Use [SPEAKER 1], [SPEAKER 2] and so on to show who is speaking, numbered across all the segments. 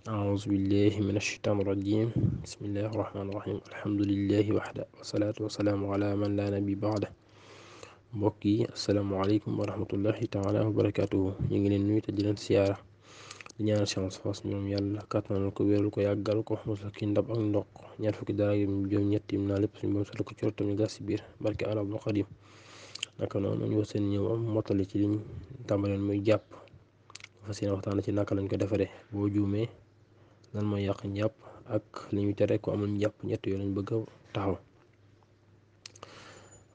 [SPEAKER 1] أعوذ بالله من الشيطان الرجيم. بسم الله الرحمن الرحيم. الحمد لله وحده والصلاة والسلام على من لا نبي بعده. mbokk yi asalaamaaleykum wa rahmatullahi taala wa barakaatuhu. ñu ngi leen nuyu te di leen siyaara di ñaanal chance fas ñoom yàlla kàttanal ko wéeral ko yàggal ko mosal ki ndab ak ndox ñaar fukki dara yu juróom ñettim naa lépp suñu boom sala ko cortam ñu gas si biir barke arabul xadim. naka noonu ñu seen ñëw am mottali ci liñ tàmbaleen muy jàpp fas yéene waxtaan ci naka lañ ko defaree boo juumee lan mooy yàq njàpp ak li ñu tere ko amul njàpp ñett yoo lañ bëgg a taxaw.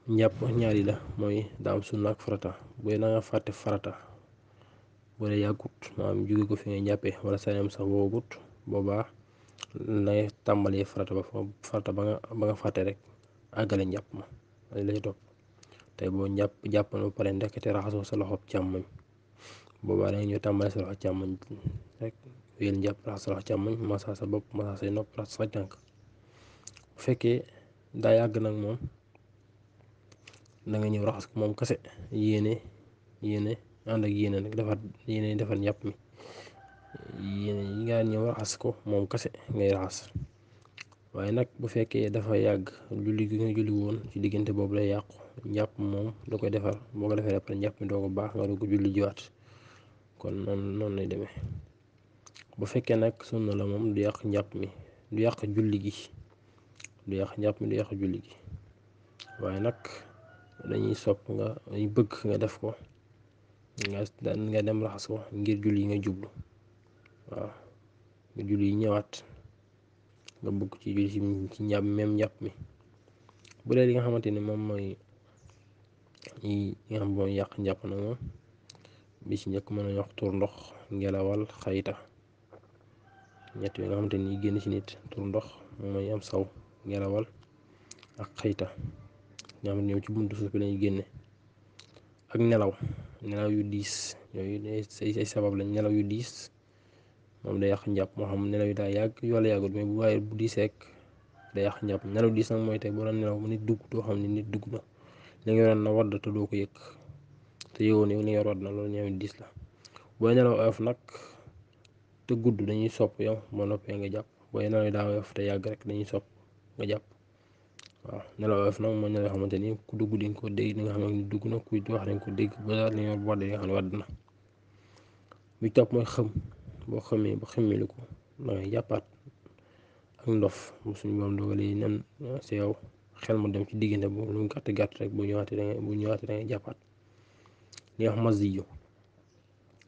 [SPEAKER 1] njàpp ñaari la mooy daa am sunna ak farata. bu dee da nga fàtte farata bu dee yàggut maanaam jóge ko fi ngay njàppee wala saneem sax woogut boobaa dangay tàmbalee farata ba nga fàtte rek àggale njàpp ma lay topp. tey boo jàpp na ba pare ndekete raxasoo sa loxob càmmoñ boobaa dangay ñëw tàmbale sa loxo càmmoñ rek wéyal njàpp raxas sa loxo càmmoñ masa sa bopp masa say nopp raxas sa tànk. bu fekkee daa yàgg nag moom danga ñëw raxas ko moom kase yéene ànd ak yéene nag defar njàpp mi yéene yi nga ñëw raxas ko moom kase ngay raxas. waaye nag bu fekkee dafa yàgg julli gi nga julli woon ci diggante boobu lay yàqu njàpp moom da koy defar boo ko defee après njàpp mi doo ko baax nga doo ko julli jiwaat kon noonu lay demee. bu fekkee nag sunna la moom du yàq njàpp mi du yàq julli gi waaye nag dañuy sopp dañuy bëgg nga def ko nga dem raxas ko ngir julli yi nga jublu. waaw nga julli yi ñëwaat nga bëgg ci julli ci njàpp mi. bu dee li nga xamante ni moom mooy yi nga xam mooy yàq njàpp na moom bi ci njëkk mën nañu wax tur ndox, ngelawal, xayta. ñett yi nga xamante ni génn ci nit tur ndox moom mooy am saw, ngelawal ak xayta nga xam ne ñoom ci buntu suuf bi lañuy génne. ak nelaw yu diis yooyu ay sabab lañ. nelaw yu diis moom day yàq njàpp moo xam nelaw yi daa yàgg wala yàggut mais bu waaye bu diisee rek day yàq njàpp. nelaw diis nag mooy tey boo doon nelaw mu nit dugg doo xam ne nit dugg na li nga yoroon na wadd te doo ko yëg te yëgoon yow li nga wadd na loolu ñëw diis la. booy nelaw oyof nag te gudd dañuy sopp yow boo noppee nga jàpp. booy nelaw yi daa oyof te yàgg rek dañuy sopp nga jàpp. waaw nelaw oyof nag mooy nelaw xamante ni ku dugg di nga ko dégg di nga xam ne dugg na kuy wax dañ ko dégg ba li nga wadd di nga xam ne wadd na. bi topp mooy xëm boo xëmee ba xëmmiliku dangay jàppaat ak ndof bu suñu boom dogalee nen si yow xel mu dem ci diggante boobu lu mu gàtt gàtt rek bu ñëwaatee dangay jàppaat. li wax masiyu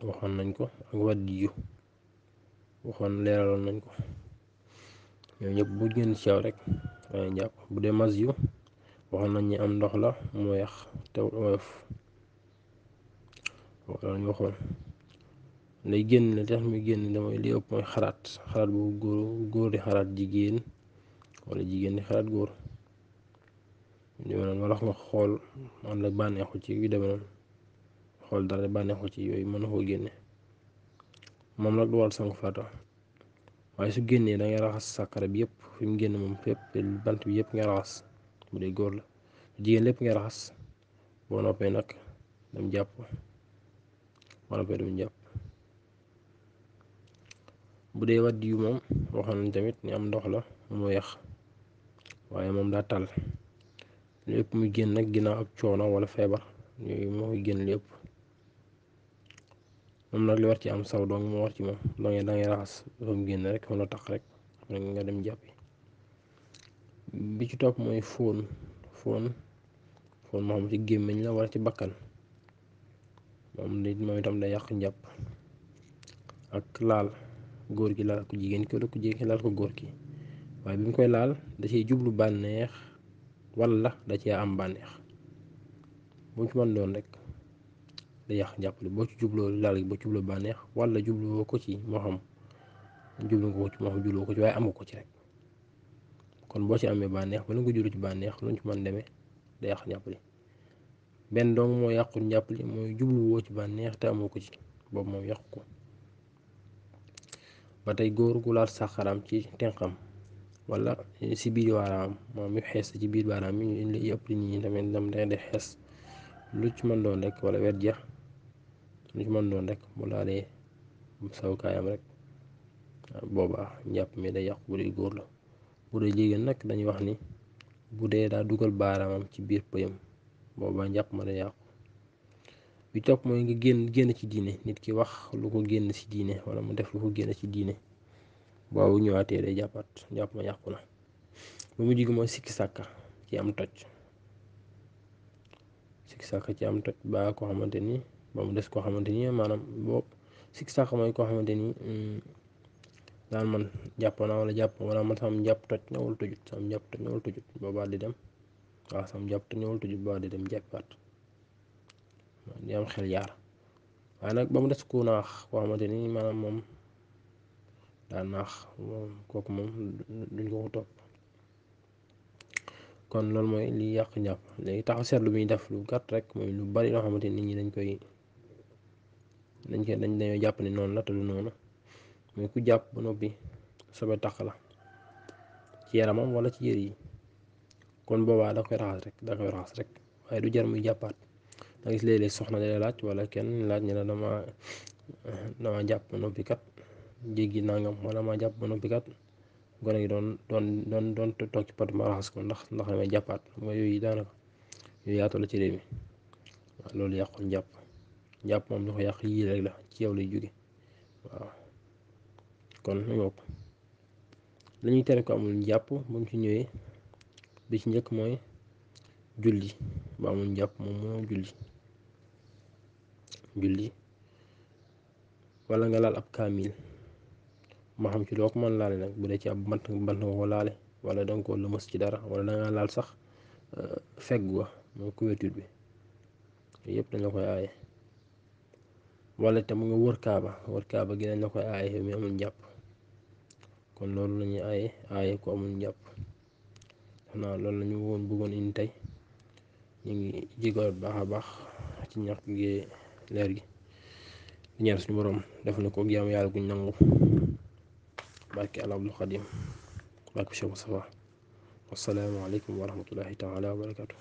[SPEAKER 1] waxoon nañ ko ak wadiyu leeraloon nañ ko ñoom ñëpp bu génn ci yow rek dangay jàpp. bu dee masiyu waxoon nañ ñi am ndox la mu weex te woyof loolu ñu waxoon lay génn la tax muy génn damay li ëpp mooy xalaat bu góor di xalaat jigéen wala jigéen di xalaat góor wala nga xool ànd ak bànneexu ci yu demee noonu xool dara bànneexu ci yooyu mën na koo génne moom nag du wàll sangu farata waaye su génnee dangay raxas sàkkara bi yëpp fi mu génn moom fépp bant bi yëpp ngay raxas bu dee góor la jigéen lépp ngay raxas boo noppee nag dem jàpp bu dee wadd yu moom waxoon nañ tamit ni am ndox la mu weex waaye moom daa tàll lépp muy génn nag ginnaaw ak coono wala feebar yooyu moo koy génn lépp moom nag li war ci am saw dong moo war ci moom dangay raxas dafa mu génn rek wala tax rek nga dem jàppi. bi ci topp mooy fóon moo xam ci gémmiñ la wala ci bakkan moom itam day yàq njàpp. ak laal góor gi laal ko jigéen ki wala ku jigéen ki laal ko góor ki waaye bi mu koy laal da ciy jublu bànneex wala da cee am bànneex bu ci mën doon rek da yàq njàpp li boo ci jubloo laal gi boo ci jubloo bànneex wala jubloo ko ci moo xam jubloo ko ci waaye amu ko ci rek kon boo ci amee bànneex wala nga jublu ci bànneex lu ñu ci mën demee da yàq njàpp li. benn dong moo yàqul njàpp li mooy jubluwoo ci bànneex te amoo ko ci boobu moom yàqu ko. ba tey góor gu laal sàqaram ci tenqam wala si biir baaraam moom yu xees ci biir baaraam yi li ëpp li ñi tamit dam day xees lu ci mën doon rek wala wet ja lu ci mën doon rek bu laalee sawukaayam rek boobaa njàpp mi day yàqu bu dee góor la. bu dee jigéen nag dañuy wax ni bu dee daa dugal baaraamam ci biir pëyam boobaa njàpp ma day yàqu. bi topp mooy nga génn ci diine, nit ki wax lu ko génn ci diine wala mu def lu ko génn ci diine, boobu ñëwaatee day jàppaat njàpp ma yàqu na. bu mujj gi mooy sikki sàkka ci am toj, sikki sàkka ci am toj ba koo xamante ni ba mu des koo xamante ni maanaam boo sikki sàkka mooy koo xamante ni daan man jàpp naa wala jàpp wala man sam jàpp toj na wala tojut, sam jàpp toj na wala tojut boobaa di dem waaw sam jàpp toj na wala tojut boobaa di dem jàppaat di am xel yaar. waaye nag ba mu des ku naax koo xamante ni maanaam moom daa naax moom kooku moom duñ ko topp. kon loolu mooy li yàq njàpp. léegi taxaw seetlu bi ñu def lu gàtt rek mooy lu bari loo xamante ni nit ñi dañoo jàpp ni noonu la te du noonu. mooy ku jàpp ba noppi sobe taq la ci yaramam wala ci yére yi, kon boobaa da koy raxas rek waaye du jar muy jàppaat. da gis léeg-léeg soxna day laaj wala kenn laaj ne la dama jàpp ba noppi kat jéggi nangam wala ma jàpp ba noppi kat gone gi doon toog ci pot ma raxas ko ndax damay jàppaat. mooy yooyu daanaka yooyu yaatu la ci réew mi. waaw loolu yàqul njàpp moom lu ko yàq yii rek la ci yow lay jóge. waaw kon mu yokk lañuy tere ko amul njàpp bu mu ci ñëwee bi ci njëkk mooy julli. ba amul njàpp moom moo julli wala nga laal ab kaamil ma xam ci loo ko mën laale nag, bu dee ci ab bant nga ko laale wala danga ko lëmas ci dara wala danga laal sax feggu wa mooy couverture bi, yooyu yëpp dañ la koy aaye. wala tam nga wër kaaba gi dañ la koy aaye yow mi amul njàpp. kon loolu lañuy aaye ko amul njàpp. xanaa loolu lañu bëggoon indi tey. ñu ngi jégal baax a baax ci ñax gi leer gi ñaan suñu boroom def na ko jaamu yàlla guñ nangu barke al Abdul Xadim barke Cheikh Moustapha. wassalaamu aleykum wa rahmatullahi taala wa barakatuh.